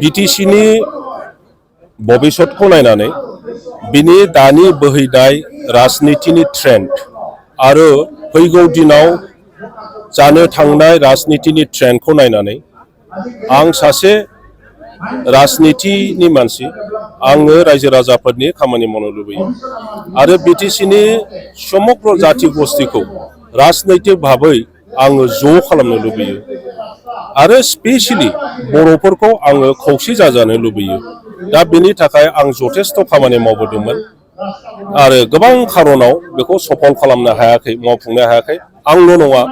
बिटिसिनि भबिष्यतखौ नायनानै बिनि दानि बोहैनाय राजनितिनि ट्रेन्ड आरो फैगौ दिनाव जानो थांनाय राजनितिनि ट्रेन्डखौ नायनानै आं सासे राजनितिनि मानसि आङो रायजो राजाफोरनि खामानि मावनो लुबैयो आरो बिटिसिनि समग्र जाति गस्थिखौ राजनैतिक भाबै आङो ज' खालामनो लुबैयो आरो स्पेसियेलि बर'फोरखौ आङो खौसे जाजानो लुबैयो दा बेनि थाखाय आं जथेस्थ' खामानि मावबोदोंमोन आरो गोबां खारनाव बेखौ सफल खालामनो हायाखै मावफुंनो हायाखै आंल' नङा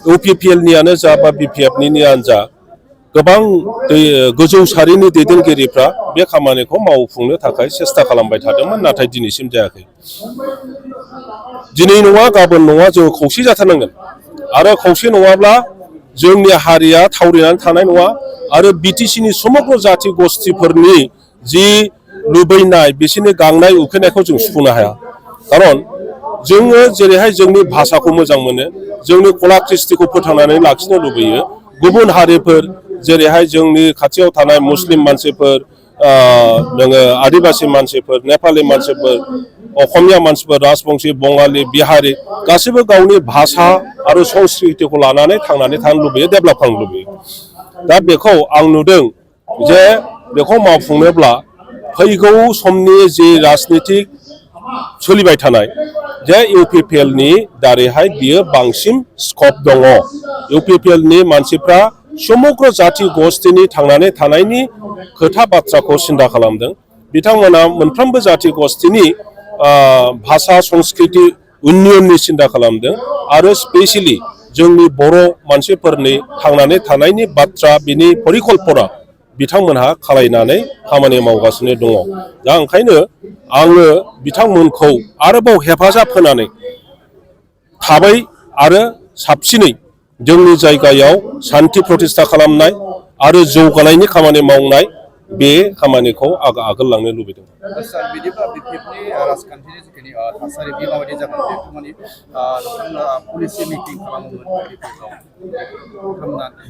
इउपिपिएलनियानो जा बा बिपिएफनियानो जा गोबां गोजौ सारिनि दैदेनगिरिफ्रा बे खामानिखौ मावफुंनो थाखाय सेस्था खालामबाय थादोंमोन नाथाय दिनैसिम जायाखै दिनै नङा गाबोन नङा जोङो खौसे जाथारनांगोन आरो खौसे नङाब्ला जोंनि हारिया थावरिनानै थानाय नङा आरो बिटिसिनि समग्र जाति गस्थिफोरनि जि लुबैनाय बिसोरनि गांनाय उखैनायखौ जों सुफुंनो हाया खारन जोङो जेरैहाय जोंनि भाषाखौ मोजां मोनो जोंनि कला कृष्टिखौ फोथांनानै लाखिनो लुबैयो गुबुन हारिफोर जेरैहाय जोंनि खाथियाव थानाय मुस्लिम मानसिफोर नोङो आदिबासि मानसिफोर नेपालि मानसिफोर असमिया मानसिफोर राजबंशी बङालि बिहारि गासैबो गावनि भाषा आरो संस्कृतिखौ लानानै थांनानै थानो लुबैयो डेभेलप खालामनो लुबैयो दा बेखौ आं नुदों जे बेखौ मावफुंनोब्ला फैगौ समनि जि राजनितिक सोलिबाय थानाय जे इउपिपिएलनि दारैहाय बियो बांसिन स्कप दङ इउपिपिएलनि मानसिफ्रा समग्र जाति गस्थिनि थांनानै थानायनि खोथा बाथ्राखौ सिन्था खालामदों बिथांमोना मोनफ्रोमबो जाति गस्थिनि भाषा संस्कृति उन्नयननि सिन्था खालामदों आरो स्पेसियेलि जोंनि बर' मानसिफोरनि थांनानै थानायनि बाथ्रा बिनि परिकल्पना बिथांमोनहा खालायनानै खामानि मावगासिनो दङ दा ओंखायनो आङो बिथांमोनखौ आरोबाव हेफाजाब होनानै थाबै आरो साबसिनै जोंनि जायगायाव सान्थि प्रतिष्ठा खालामनाय आरो जौगानायनि खामानि मावनाय बे खामानिखौ आगोल लांनो लुबैदों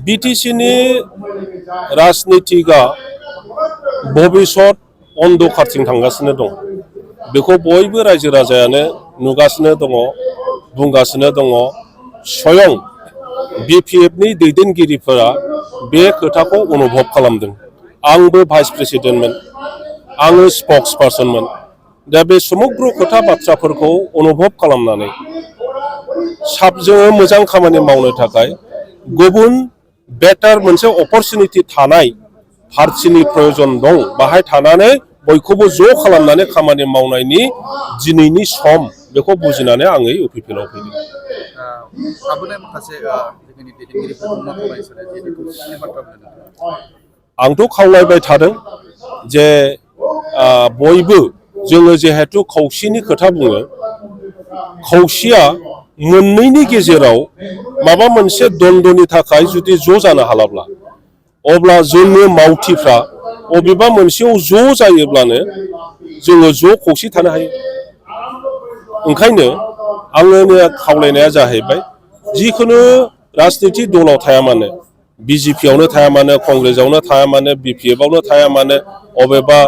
बिटिसिनि राजनितिकआ भबिष्यत अन्धकारथिं थांगासिनो दं बेखौ बयबो रायजो राजायानो नुगासिनो दङ बुंगासिनो दङ स्वयं बिपिएफनि दैदेनगिरिफोरा बे खोथाखौ अनुभब खालामदों आंबो भाइस प्रेसिडेन्टमोन आङो स्पक्स पार्सनमोन दा बे समग्र खोथा बाथ्राफोरखौ अनुभब खालामनानै जोङो मोजां खामानि मावनो थाखाय गुबुन बेटार मोनसे अपरचुनिटि थानाय पार्टिनि प्रयोजन दं बाहाय थानानै बयखौबो ज' खालामनानै खामानि मावनायनि दिनैनि सम बेखौ बुजिनानै आङो इउपिपिएलआव फैदों आंथ' खावलायबाय थादों जे बयबो जोङो जिहेतु खौसेनि खोथा बुङो खौसेया मोननैनि गेजेराव माबा मोनसे द्वन्द्वनि थाखाय जुदि ज' जानो हालाब्ला अब्ला जोंनि मावथिफ्रा अबेबा मोनसेयाव ज' जायोब्लानो जोङो ज' खौसे थानो हायो ओंखायनो आंनि खावलायनाया जाहैबाय जिखुनु राजनितिक दलाव थाया मानो बिजेपियावनो थाया मानो कंग्रेसआवनो थाया मानो बिपिएफआवनो थाया मानो अबेबा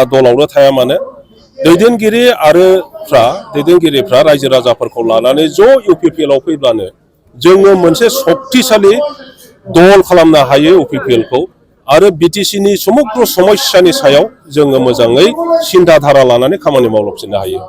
दलावनो थाया मानो दैदेनगिरिफ्रा रायजो राजाफोरखौ लानानै ज' इउपिपिएलआव फैब्लानो जोङो मोनसे शक्तिशालि दल खालामनो हायो इउपिपिएलखौ आरो बिटिसिनि समग्र समस्यानि सायाव जोङो मोजाङै सिन्था धारा लानानै खामानि मावलांफिननो हायो